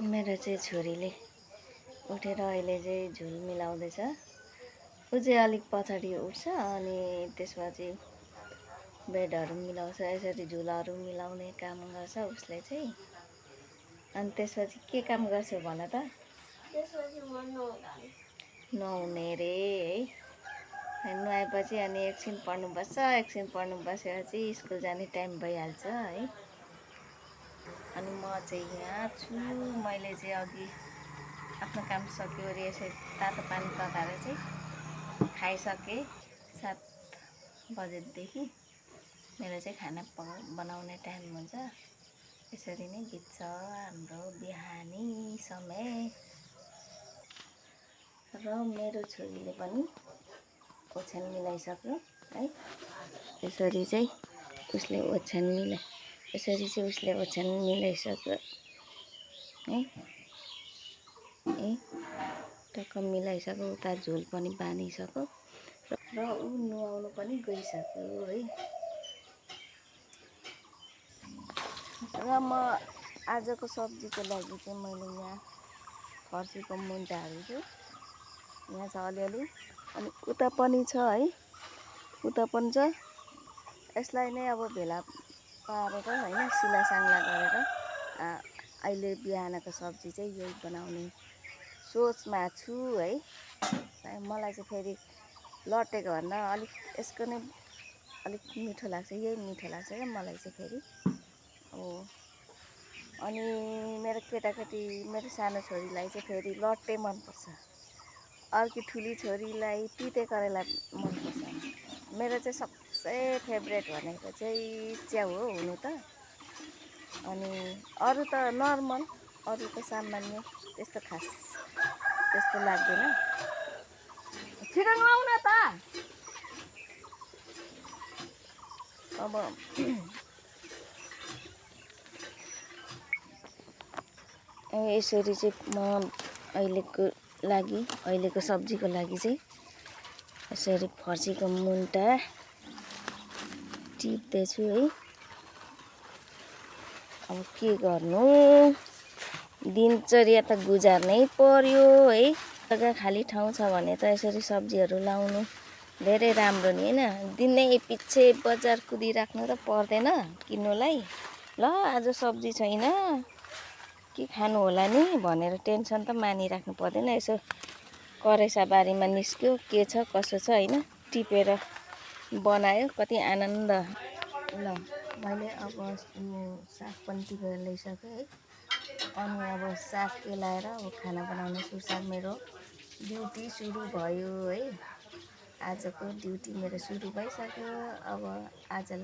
मेरो चाहिँ छोरीले उठेर अहिले चाहिँ झुल मिलाउँदैछ। ऊ चाहिँ अलिक पछाडि उठ्छ अनि त्यसपछि बेडहरू मिलाउँछ। यसरी झुलहरू मिलाउने काम गर्छ उसले चाहिँ। अनि त्यसपछि के काम गर्छौ भन त? त्यसपछि म नुहाउने रे है। नुहाएपछि अनि एकछिन पढ्नु बस्छ। एकछिन पढ्नु बसेपछि स्कुल जाने टाइम भइहाल्छ है। अनि म चाहिँ यहाँ छु। मैले चाहिँ अघि आफ्नो काम सक्यो अरे यसरी तातो पानी तताएर चाहिँ खाइसकेँ। 7 बजेदेखि मेरो चाहिँ खाना बनाउने टाइम हुन्छ। यसरी नै बित्छ हाम्रो बिहानी समय। र मेरो छोरीले पनि ओछ्यान मिलाइसक्यो है। यसरी चाहिँ उसले ओछ्यान मिलाइसक्यो है। टक्क मिलाइसक्यो। उता झोल पनि बाँधिसक्यो र ऊ नुहाउनु पनि गइसक्यो है। र म आजको सब्जीको लागि चाहिँ मैले यहाँ फर्सीको मुन्टाहरू चाहिँ यहाँ छ अलिअलि। अनि उता पनि छ है। उता पनि छ। यसलाई नै अब भेला पारेर होइन सिलासाङ्ला गरेर अहिले बिहानको सब्जी चाहिँ यही बनाउने सोचमा छु है। मलाई चाहिँ फेरि लटेको भन्दा अलिक यसको नै अलिक मिठो लाग्छ। यही मिठो लाग्छ क्या मलाई चाहिँ फेरि। अनि मेरो केटाकेटी मेरो सानो छोरीलाई चाहिँ फेरि लट्टे मनपर्छ। अर्की ठुली छोरीलाई तिते करेला मनपर्छ। मेरो चाहिँ सबसे फेभरेट भनेको चाहिँ च्याउ हो हुनु त। अनि अरू त नर्मल, अरू त सामान्य, त्यस्तो खास त्यस्तो लाग्दैन। छिटो नुहाउ न त। अब यसरी चाहिँ म अहिलेको सब्जीको लागि चाहिँ यसरी फर्सीको मुन्टा टिप्दैछु है। अब के गर्नु, दिनचर्या त गुजार्नै पर्यो है। जग्गा खाली ठाउँ छ भने त यसरी सब्जीहरू लाउनु धेरै राम्रो नि होइन। दिनै पछि बजार कुदिराख्नु त पर्दैन किन्नुलाई। ल आज सब्जी छैन के खानु होला नि भनेर टेन्सन त मानिराख्नु पर्दैन। यसो करेसा बारीमा निस्क्यो के छ कसो छ होइन, टिपेर बनायो कति आनन्द। ल मैले अब साग पनि टिपेर ल्याइसकेँ है। अनि अब साग केलाएर अब खाना बनाउने सुरसार मेरो ड्युटी सुरु भयो है। आजको ड्युटी मेरो सुरु भइसक्यो। अब आजलाई